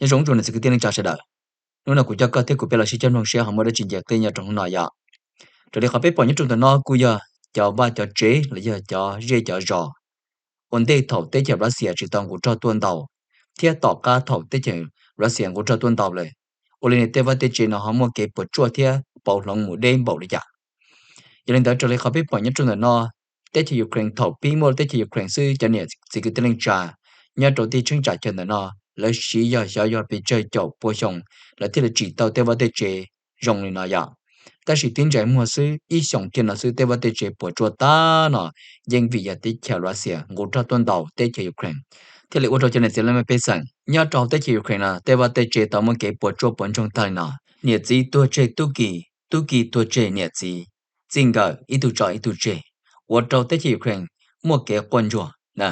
Nyob zoo tsoom niam txiv kwv tij neej tsa sawv daws, hnub no kuv coj koj thiab kuv peb los sib cog mloog seb ho muaj dab tsi nce qij nyob rau hnub no yom. Raws li qhov peb pom nyob rau ntawm no kuj yog cov vaj cov tsev los yog cov zej cov zos ua ntej thaum teb chaws Russia tsis tau nqus rog tuaj ntaus, thiab tom qab thaum teb chaws Russia nqus rog tuaj ntaus lawm, ua li tej vaj tej tsev no ho muaj kev puas tsuaj thiab pauv hloov mus deb npaum li cas. Yog li ntawd raws li qhov peb pom nyob rau ntawm no, teb chaws Ukraine thaum pib muaj teb chaws Ukraine xwb cov niam txiv kwv tij neej tsa nyob rau tej cheeb tsam chaw ntawm no lawv siv yog xyov yog pes tsawg caum pua xyoo lawv thiaj li tsim tau tej vaj tej tsev zoo li no yom. Tab sis tib ntsais muag xwb ib xyoos kiag no xwb tej vaj tej tsev puas tsuaj tag no, yeej vim yog teb chaws Russia nqus rog tuaj ntaus teb chaws Ukraine, thiaj li ua rau cov niam txiv laj mej pej xeem nyob rau hauv teb chaws Ukraine no tej vaj tej tsev tau muaj kev puas tsuaj puas ntsoog tag li no. Niam txiv tuag tseg tub ki, tub ki tuag tseg niam txiv, txij nkawm ib tug tso ib tug tseg, ua rau teb chaws Ukraine muaj kev quaj ntsuag na.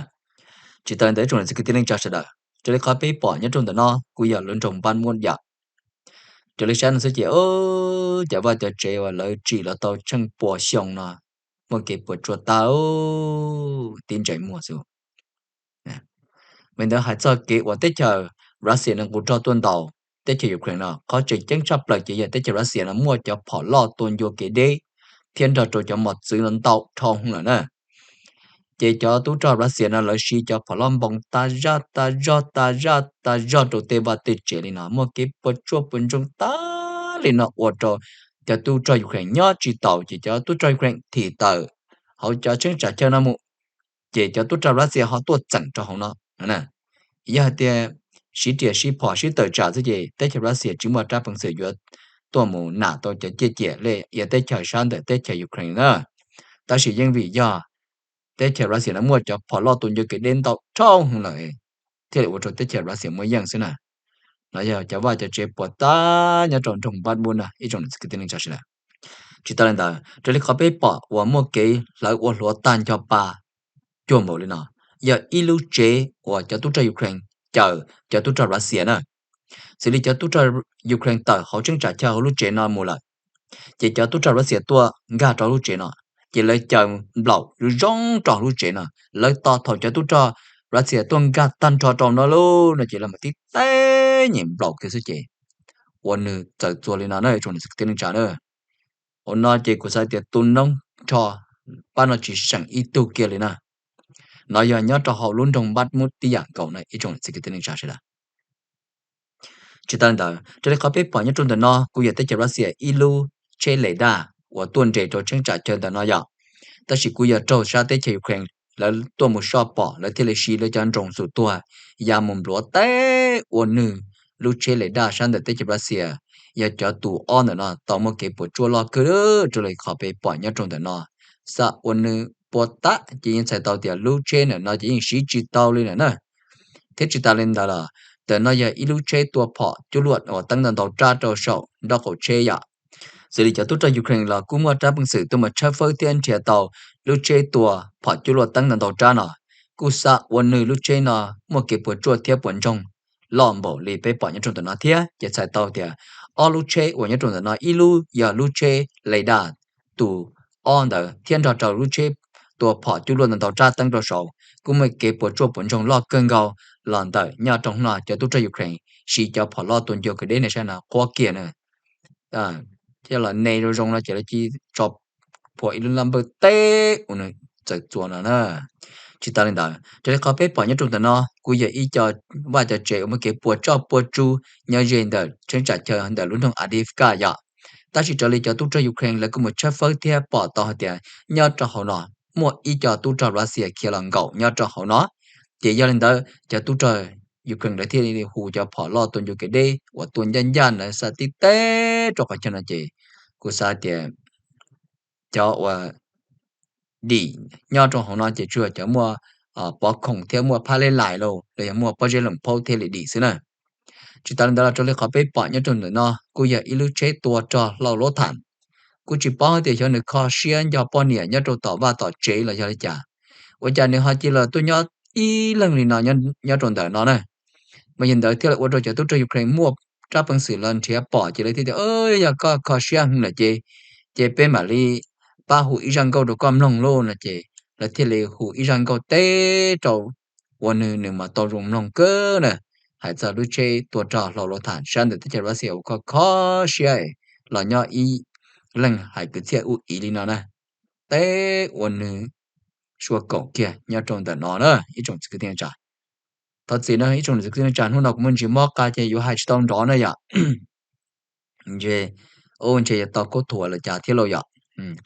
Tsis tas li ntawd tsoom niam txiv kwv tij neej tsa sawv daws, raws li qhov peb pom nyob rau ntawm no kuj yog lub nroog Bakhmut yom. Raws li saib no xwb ces cov vaj cov tsev uas lawv tsim los tau tsheej pua xyoo no muaj kev puas tsuaj tag, tib ntsais muag xwb. Vim ntawd hais txog kev uas teb chaws Russia no nqus rog tuaj ntaus teb chaws Ukraine no qhov tseem ceeb tshaj plaws ces yog teb chaws Russia no muaj cov phom loj tua ncua kev deb thiab nrog rau cov mos txwv no ntau dhau lawm na. Ces cov tub rog Russia no lawv siv cov phom loj npoo tas zaj tas zog tas zaj tas zog rau tej vaj tej tsev li no muaj kev puas tsuaj puas ntsoog tag li no ua rau cov tub rog Ukraine nyob tsis taus ces cov tub rog Ukraine thim tawm hauv cov cheeb tsam chaw no mus, ces cov tub rog Russia ho tuaj txeem rau hauv no. Yog hais tias siv riam siv phom siv tawm tsam xwb ces teb chaws Russia tsis muaj rab peev xwm yuav tuaj mus nam tau cov ciaj ciam li iav teb chaws sab ntawm teb chaws Ukraine na. Tab sis yeej vim yog teb chaws Russia no muaj cov phom loj tua ncua kev deb ntau dhau lawm thiaj li ua rau teb chaws Russia muaj yeej xwb na. No yog cov vaj cov tsev puas tag nyob rau nroog Bakhmut no ib tsoom niam txiv kwv tij neej tsa sawv daws. Tsis tas li ntawd raws li qhov peb pom uas muaj kev hlawv ua hluav tag ncho pa cuag npaum li no, yog ib lub tsev uas cov tub rog Ukraine caws cov tub rog Russia na. Xws li cov tub rog Ukraine tawm hauv cheeb tsam chaw hauv lub tsev no mus lawm, ces cov tub rog Russia tuaj nkag rau lub tsev no, ces lawv caws nplaum zoo zoo rau lub tsev no. Lawv tos thaum cov tub rog Russia tuaj nkag tag nrho rau no lauj no ces lawv mam tib teb nyem nplaum kiag xwb ces ua nws txawm txuas li no na tsoom niam txiv kwv tij neej tsa na. Ua no ces kuv xav tias tu noob nrho pab no tsis seem ib tug kiag li na. No yog nyob rau hauv lub nroog Bakhmut tib yam nkaus na ib tsoom niam txiv kwv tij neej tsa sawv daws. Tsis tas li ntawd raws li qhov peb pom nyob rau ntawm no kuj yog teb chaws Russia ib lub tsheb le daj uas tuaj nres rau cheeb tsam chaw ntawm no yom. Tab sis kuj yog raug sab teb chaws Ukraine lawv tuaj mus soj pom lawv thiaj li siv lawv cov nroos xum tuag ya mus npluav teb ua nws lub tsheb le daj sab ntawm teb chaws Russia, yog cov tus ob ntawm no tau muaj kev puas tsuaj loj kawg raws li qhov peb pom nyob rau ntawm no. Xa ua nws puas tag ces yeej txhais tau tias lub tsheb ntawm no ces yeej siv tsis tau li lawm na. Thiab tsis tas li ntawd los ntawm no yog ib lub tsheb tua phom cuaj luaj uas teeb ntau ntau rab rau saum nraub qaum tsheb yom. Xws li cov tub rog Ukraine los kuj muaj rab peev xwm tuaj mus tshawb fawb thiab nrhiav tau lub tsheb tua phom cuaj luaj teeb ntau ntau rab no, kuj xa ua nws lub tsheb no muaj kev puas tsuaj thiab puas ntsoog loj npaum li peb pom nyob rau ntawm no thiab ces txhais tau tias ob lub tsheb uas nyob rau ntawm no ib lub yog lub tsheb le daj tus ob ntawd thiab nrog rau lub tsheb tua phom cuaj luaj ntau ntau rab teeb rau saud kuj muaj kev puas tsuaj puas ntsoog loj kawg nkaus los ntawm nyob rau no cov tub rog Ukraine siv cov phom loj tua ncua kev deb ne saib no qhuab kiag na. Thiab los ne zoo zoo no ces lawv cia tso phua ib lub laj npawj teb ua nws txawm txuas no na. Tsis tas li ntawd raws li qhov peb pom nyob rau ntawm no kuj yog ib co vaj cov tsev uas muaj kev puas tsuaj puas tsuaj nyob ze ntawm cheeb tsam chaw ntawm lub nroog Avdiivka yom. Tab sis raws li cov tub rog Ukraine lawv kuj mus tshawb fawb thiab pom tau hais tias nyob rau hauv no muaj ib co tub rog Russia khiav los nkaum nyob rau hauv no. Ces yog li ntawd cov tub rog Ukraine lawv thiaj li hu cov phom loj tua ncua kev deb uas tua ncaj ncaj ntawd xa tib teb rau qhov chaw no ces kuj xav tias cov uas dim nyob rau hauv no ces tsuas yog cov muaj pov khoom thiab muaj phab leb lais los yog muaj pob zeb loos phaub thiaj li dim xwb na. Tsis tas li ntawd los raws li qhov peb pom nyob rau ntawm no kuj yog ib lub tsheb tua rog hlau lub tham. Kuj tsis paub tias xyov nws kho siab nco poj niam nyob rau tom vaj tom tsev los yog li cas, ua cas nws ho cia li tuaj nyob ib leeg li no nyob rau ntawm no na. Mas yog ntawd thiaj li ua rau cov tub rog Ukraine muaj rab peev xwm los nrhiav pom ces lawv thiaj tias yog koj kho siab heev lawm ces, ces peb mam li pab hu ib zaj nkauj rau koj mloog lauj no ces lawv thiaj li hu ib zaj nkauj teb rau ua nws nws mas tau zoo mloog kawg na. hais txog lub tsheb tua rog hlau luv tham sab ntawm teb chaws Russia uas kho kho siab los nyob ib leeg hais kwv txhiaj ub iv li no na, teb ua nws sua kaum kiag nyob rau ntawm no na ib tsoom txiv kwv tij neej tsa. Thov txim na ib tsoom txiv kwv tij neej tsa, hnub no kuv muaj ntsis mob qa ces yuav hais tsis tau nrov na yom. Ntshe, ntshe yuav tau khaub thuas los cas thiab lauj yom.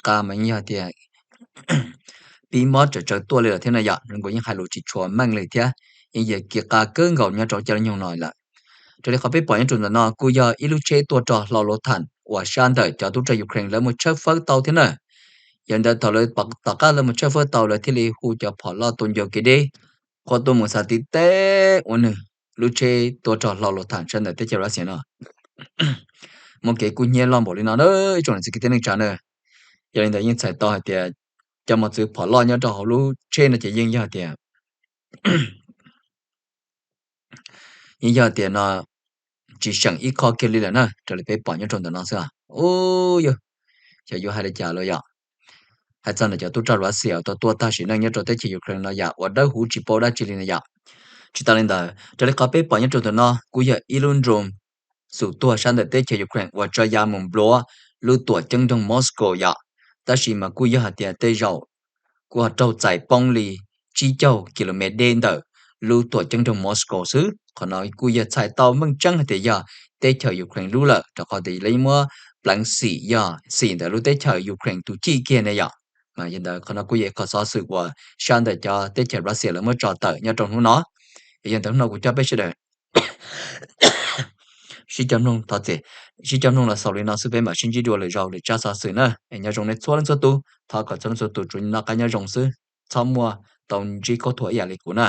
Qa mas yeej yog tias pib mob tsawv tsawv tuaj li lawm thiab na yom, nws kuj yeej hais lus tsis tshua meej li thiab, yeej yog kev qa kawg nkaus nyob rau cov lub nyoog no lawm. Raws li qhov peb pom nyob rau ntawm no kuj yog ib lub tsheb tua rog hlau luv tham uas sab ntawm cov tub rog Ukraine lawv mus tshawb fawb tau thiab na. Yog li ntawd thaum lawv tom qab lawv mus tshawb fawb tau lawv thiaj li hu cov phom loj tua ncua kev deb, qhuav tuaj mus xa tib teb ua nws lub tsheb tua rog hlau luv tham sab ntawm teb chaws Russia no. Muaj kev kub hnyiab loj npaum li no na ib tsoom niam txiv kwv tij neej tsa na. Yog li ntawd yeej txhais tau hais tias cov mos txwv phom loj nyob rau hauv lub tsheb no ces yeej yog tias yeej yog tias no tsis seem ib qho kiag li lawm na, raws li peb pom nyob rau ntawm no xwb. Ub yog, xyov yuav hais li cas los yom. Hais txog ntawm cov tub rog Russia uas tau tuaj tag sim neej nyob rau teb chaws Ukraine no yam uas dawb huv tsis paub dab tsi li no yom. Tsis tas li ntawd, raws li qhov peb pom nyob rau ntawm no kuj yog ib lub drone xum tuag sab ntawm teb chaws Ukraine uas tso ya mus npluav lub tuam ceeb nroog Moscow yom. Tab sis mas kuj yog hais tias tej zaum kuj ho raug txais poob li tsib caug kilomev deb ntawm lub tuam ceeb nroog Moscow xwb. Qhov no kuj yog txhais tau meej tseeb hais tias yog teb chaws Ukraine lub lawm, rau qhov tias lawv muab pleev xim yog xim ntawm lub teb chaws Ukraine tus cim kiag ne yom. Mas yog ntawd qhov no kuj yog ib qho xov xwm uas sab ntawm cov teb chaws Russia lawv muab tso tawm nyob rau hnub no. Yog ntawd hnub no kuv coj peb sawv daws sib cog mloog, thov txim, sib cog mloog los xaus li no xwb, peb mam sib ntsib dua lwm zaus lwm tsab xov xwm na. Nyob zoo nej txhua leej txhua tus, thov kom txhua leej txhua tus tsuas noj qab nyob zoo xwb, txhob muaj tau ntsib khaub thuas ib yam li kuv na.